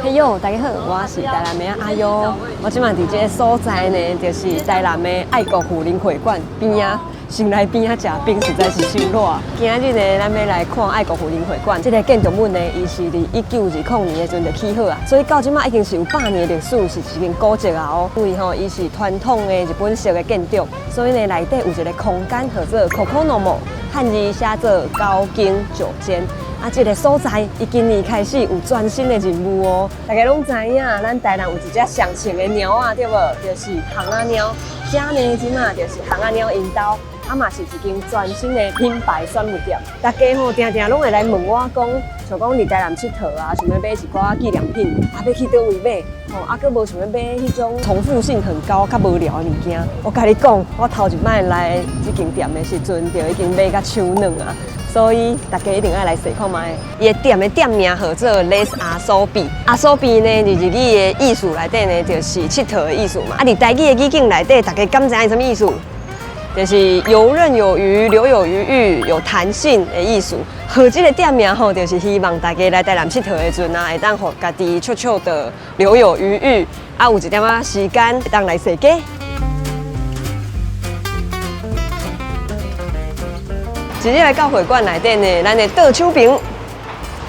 嘿喲，大家好，我是台南的阿優。我這馬佇這个所在呢，就是台南的愛國婦人會館邊仔。先來邊仔食冰，實在是傷熱。今仔日呢，咱欲來看愛國婦人會館。這个建築物呢，伊是佇1920年的時陣就起好啊，所以到這馬已經是有100年的歷史，是一間古蹟啊哦。因為吼，伊是傳統的日本式的建築，所以呢，內底有一个空間號做 Kokonomo，漢字寫做九間九間。啊，這个所在，伊今年開始有全新的任務哦。大家攏知影，咱台南有一隻上穿的貓仔，對無？就是蜂仔貓。這呢，這馬就是蜂仔貓𪜶兜，啊嘛是一間全新的品牌選物店。大家吼定定攏會來問我講，像講佇台南𨑨迌啊，想欲買一寡紀念品，啊欲去佗位買？吼，啊閣無想欲買彼種重複性很高、較無聊的物件。我共你講，我頭一擺來這間店的時陣，就已經買甲手軟啊。所以大家一定愛來試看覓。伊的店的店名號做 Les Asobi。Asobi 呢，佇日語的意思內底呢，就是𨑨迌的意思嘛。啊，佇台語的語境內底，大家敢知影啥物意思？就是游刃有餘、留有餘裕、有彈性的意思。號這个店名吼，就是希望大家來台南𨑨迌的時陣啊，會當予家己悄悄的留有餘裕，啊，有一點仔時間會當來踅街。一入來到會館內底呢，咱的倒手邊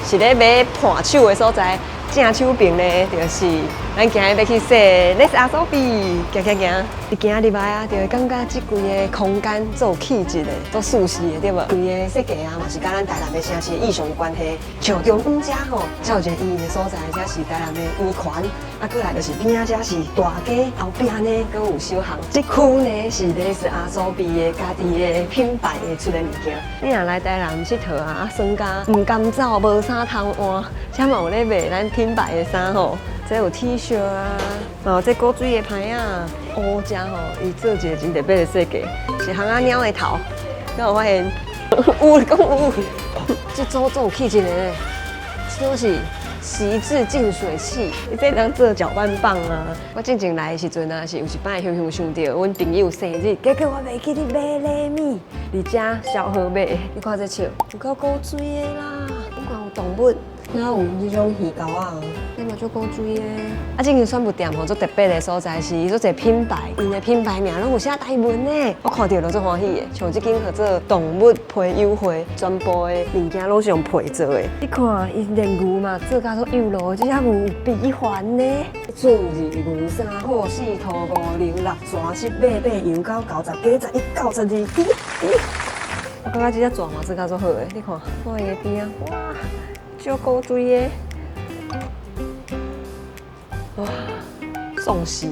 是咧買伴手的所在，正手邊呢，就是咱今日欲去踅 Les Asobi，行行行。你行入來啊，就會感覺這規个空間足有氣質的，足舒適的，對無？規个設計啊，嘛是佮咱台南的城市意象有關係。像中央遮吼，才有一個圓的所在，這是台南的圓環。啊，過來就是邊仔，這是大街，後壁呢，閣有小巷。這區呢是 Les Asobi 的家己的品牌的出的物件。你若來台南𨑨迌啊，啊耍甲毋甘走，無衫通換，遮嘛有咧賣咱品牌的衫吼。這有 T 恤啊，哦，這古錐的牌仔，烏遮吼，伊做一个真特別的設計，是蜂仔貓的頭，敢有發現？有，講有。這組足有氣質的呢，這攏是錫製淨水器，伊這當做攪拌棒啊。我進前來的時陣啊，是有一擺雄雄想著阮朋友生日，結果我袂記得買禮物，佇遮超好買。你看這笑，有夠古錐的啦，你看有動物。還有這種魚鉤仔，這嘛足古錐的。啊，這間選物店吼，足特別的所在是，伊足濟品牌，𪜶的品牌名攏有寫台文呢。我看著就足歡喜的。像這間號做動物皮友會，全部的物件攏是用皮做的。你看，伊連牛嘛做甲足幼路，這隻牛有鼻環呢。四二二三好四塗五零六蛇七八八羊九九十加十一九十二猪猪。我感覺這隻蛇嘛做甲足好的，你看，看伊的邊仔，哇！足古錐的，哇，爽死！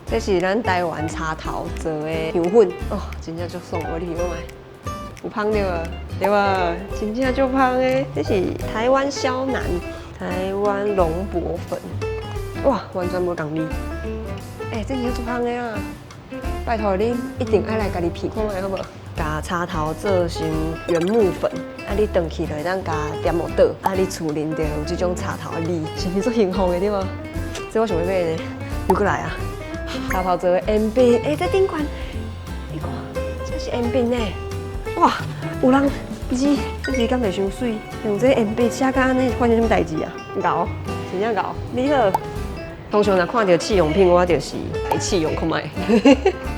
這是咱台灣茶頭做的香粉哦，真正足爽，我你聞看覓，有芳著無？對無？真正足芳的，這是台灣肖楠，台灣龍柏粉，哇，完全無仝味。欸，這真正足芳的啊！拜託恁一定愛來家己聞看覓好無？共茶頭做成原木粉，啊，你轉去就會當共點予倒，啊，你厝啉著有這種茶頭的味，是毋是足幸福的對無？這我想欲買呢，又閣來啊！茶頭做的鉛筆，欸，這頂懸，你看，這是鉛筆呢，哇，有人字，這字敢袂傷媠？用這鉛筆寫甲按呢，發生啥物代誌啊？𠢕，真正𠢕，你好。通常若看著試用品，我就是來試用看覓，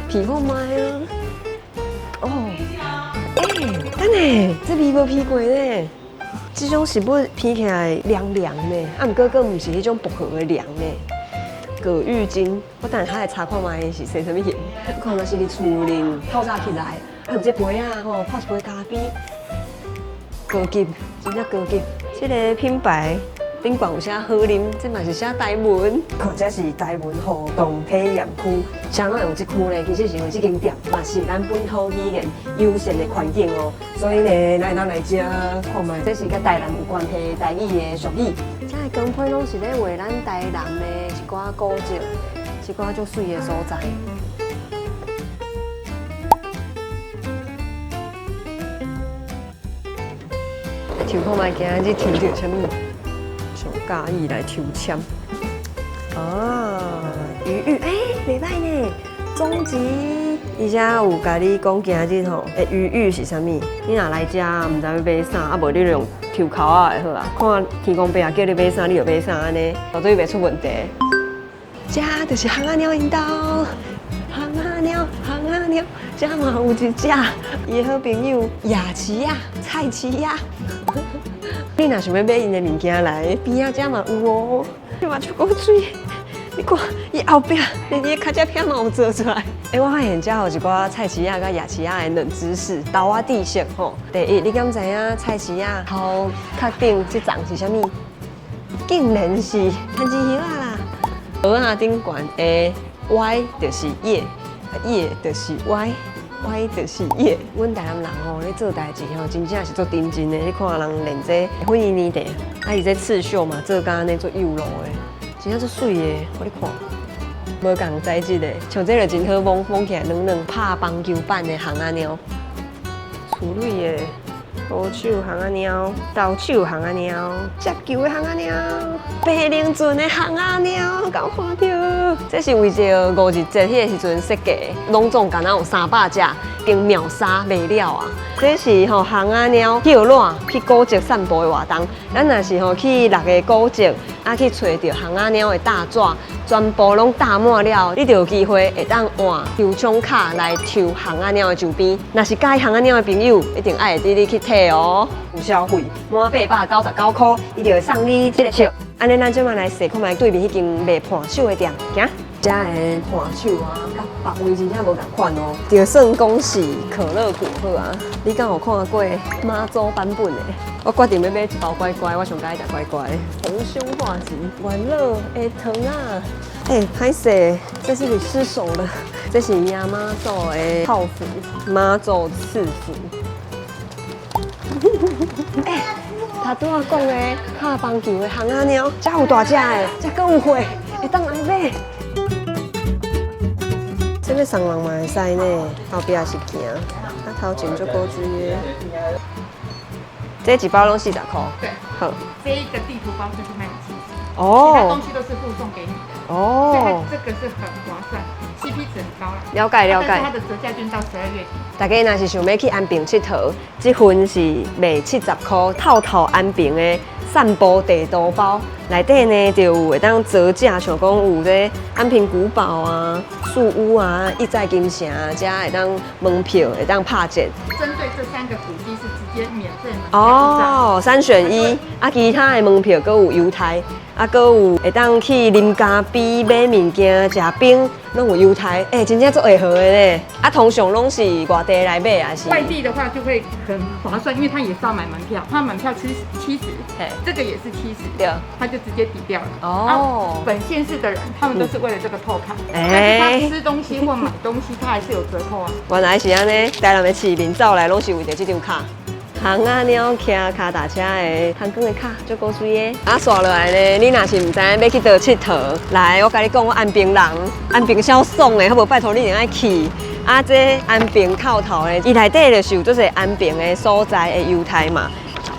聞看覓啊！哦，欸，等下，這味無聞過呢。這種食物聞起來涼涼的，啊，毋過閣毋是彼種薄荷的涼呢。葛玉晶，我等下來查看覓是生啥物型。看若是佇厝裡透早起來，啊，有這杯仔吼，泡一杯咖啡，高級，真正高級。這个品牌頂懸有寫好啉，這嘛是寫台文，或者是台文互動體驗區。啥物用這區呢？其實是因為這間店嘛是咱本土語言友善的環境哦，所以呢，咱會當來遮看覓，這是佮台南有關係的台語的俗語。這个光批攏是咧畫咱台南的一寡古蹟，一寡足媠的所在。來抽看覓，今日抽著啥物？上佮意來抽籤啊！魚玉，欸，袂䆀呢。終極，伊遮有共你講今日吼，欸，餘裕是啥物？你若來遮，毋知欲買啥，啊無你就用抽鬮仔的好啊。看天公伯啊，叫你買啥，你就買啥按呢，絕對袂出問題。這就是蜂仔貓𪜶兜，蜂仔貓，蜂仔貓，這嘛有一隻，伊的好朋友夜市仔、菜市仔。你若想欲買𪜶的物件來，邊仔這嘛有哦，這嘛足古媠。你看，伊後壁連伊跤趾片嘛有做出來。欸，我發現這有一寡菜市仔佮夜市仔的冷知識，豆仔知識吼。第一，你敢知影菜市仔頭殼頂這層是啥物？竟然是番薯葉仔啦！蚵仔頂懸的 Y 就是葉，葉就是 Y，Y 就是葉。阮台南人吼咧做代誌吼，真正是足認真的。你看人連這粉圓泥地，啊伊這刺繡嘛做甲按呢足幼路的，真正足媠的。予你看，無仝材質的，像這就真好摸，摸起來軟軟，拍棒球板的蜂仔貓，處女的。左手蜂仔貓，右手蜂仔貓，接球的蜂仔貓，白靈船的蜂仔貓，敢有看著？這是為著五日節彼個時陣設計，攏總敢若有300隻，已經秒殺賣了啊！這是吼蜂仔貓捡卵去古蹟散步的活動。咱若是吼去六个古蹟，啊去揣著蜂仔貓的大紙，全部攏貼滿了，你就有機會會當換抽獎卡來抽蜂仔貓的周邊。若是佮意蜂仔貓的朋友，一定愛會佇你去提哦。有消費滿899塊，伊就會送你這個笑。按呢，咱這馬來踅看覓對面彼間賣伴手的店，行。遮的伴手啊，佮別位真正無仝款哦。就算講是可樂果好啊，你敢有看過媽祖版本的？我決定欲買一包乖乖，我上佮意食乖乖。逢凶化吉，元老的糖啊！欸，歹勢，這是你失手了。這是亞媽祖的套服，媽祖賜福。欸，他拄仔講的拍棒球的蜂仔貓，遮有大隻的，遮閣有貨，會當來買。這欲送人嘛會使呢，後壁是行，啊頭前足古錐的。這一包攏40塊。對，好。這一個地圖包就是賣你70，其他東西都是附送給你的。所以它這個是很划算，CP 值很高啦。了解了解。但是它的折價券到12月底。大家若是想欲去安平𨑨迌，這份是賣70塊透透安平的散步地圖包，內底呢就有會當折價，像講有這安平古堡啊、樹屋啊、億載金城，遮會當門票會當拍折。針對這三個古蹟是直接免費門票。哦，三選一，啊，其他的門票閣有優待，啊，閣有會當去啉咖啡、買物件、食冰，攏有優待。欸，真正足會好的咧。啊，通常攏是外地來買還是？外地的話就會很划算，因為他也是要買門票，他門票70，這個也是七十，他就直接抵掉了。哦，本縣市的人，他們都是為了這個透卡，但是他吃東西或買東西，他還是有折扣啊。原來是按呢，台南的市民走來攏是為著這張卡。蜂仔貓騎跤踏車的香港的卡，足古媠的。啊，紲落來呢，你若是毋知影欲去佗𨑨迌，來，我共你講，我安平人，安平痟爽的，好無？拜託你一定愛去。啊，這安平透透的，伊內底就是有足濟安平的所在的優待嘛。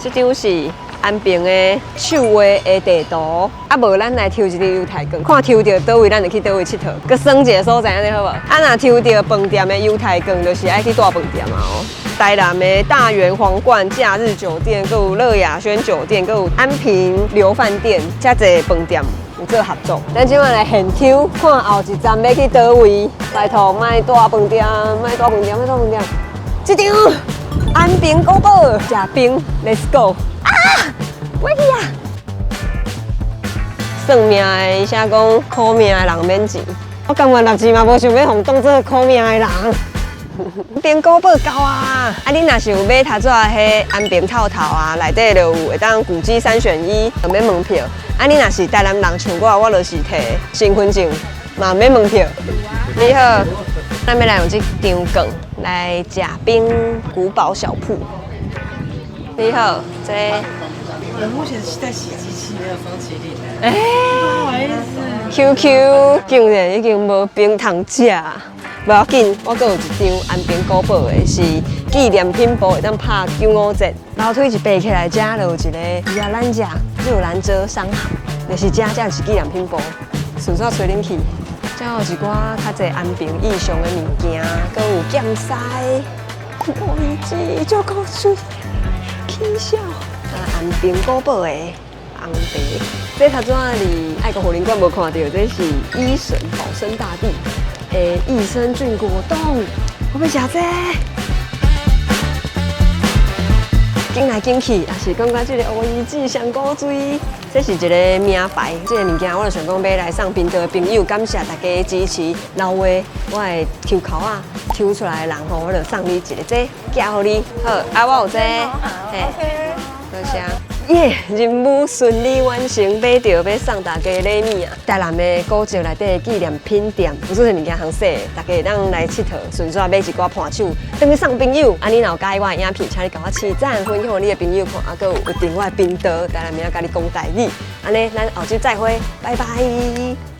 這張是安平的手畫的地圖。啊，無咱來抽一張優待券，看抽著佗位，咱就去佗位𨑨迌。閣耍一個所在，按呢好無？啊，若抽著飯店的優待券，就是愛去大飯店啊哦。台南的大圓皇冠假日酒店，閣有樂雅軒酒店，閣有安平劉飯店，遮濟飯店有做合作。咱這馬來現抽，看後一站欲去佗位。拜託，莫大飯店，莫大飯店，莫大飯店。這張安平古堡，食冰，Let's go！啊，我去啊！算命的伊寫講苦命的人免錢，我甘願立志嘛，無想欲予當做苦命的人。平古堡到啊！啊，你若是有買頭紙彼安平透透啊，內底就有會當古蹟三選一，免門票。啊，你若是台南人，像我，我就是提身份證，嘛免門票。你好，咱欲來用這張券來食冰古堡小鋪。你好，這我目前是在洗機器，沒有雙麒麟。欸，不好意思。 QQ 竟然已經無冰通食。無要緊，我閣有一張安平古堡的，是紀念品簿，會當拍95折。樓梯一爬起來，遮就有一个熱蘭遮熱蘭遮商行，就是遮遮是紀念品簿。順紲吹冷氣，遮有一寡較濟安平意象的物件，閣有劍獅、魔衣機，足古媠，起笑。啊，安平古堡的紅茶。這頭拄仔佇愛國護靈館無看著，這是醫神保生大帝的益生菌果凍，我欲食這個。揀來揀去，也是感覺這個烏魚子上古錐，這是一個名牌，這個物件我就想講買來送頻道的朋友，感謝大家的支持。老話我會抽籤仔，抽出來的人吼，我就送你一個這個，寄予你。好，啊，我有這個，嘿，多謝。耶！任務順利完成，買著欲送大家禮物啊！台南的古蹟內底的紀念品店，有做啥物件通踅，大家會當來𨑨迌，順紲買一寡伴手，轉去送朋友。啊，你若有佮意我的影片，請你共我揤讚，分享予你的朋友看，啊，閣有訂閱我的頻道，台南明仔共你講台語。按呢，咱後集再會，拜拜。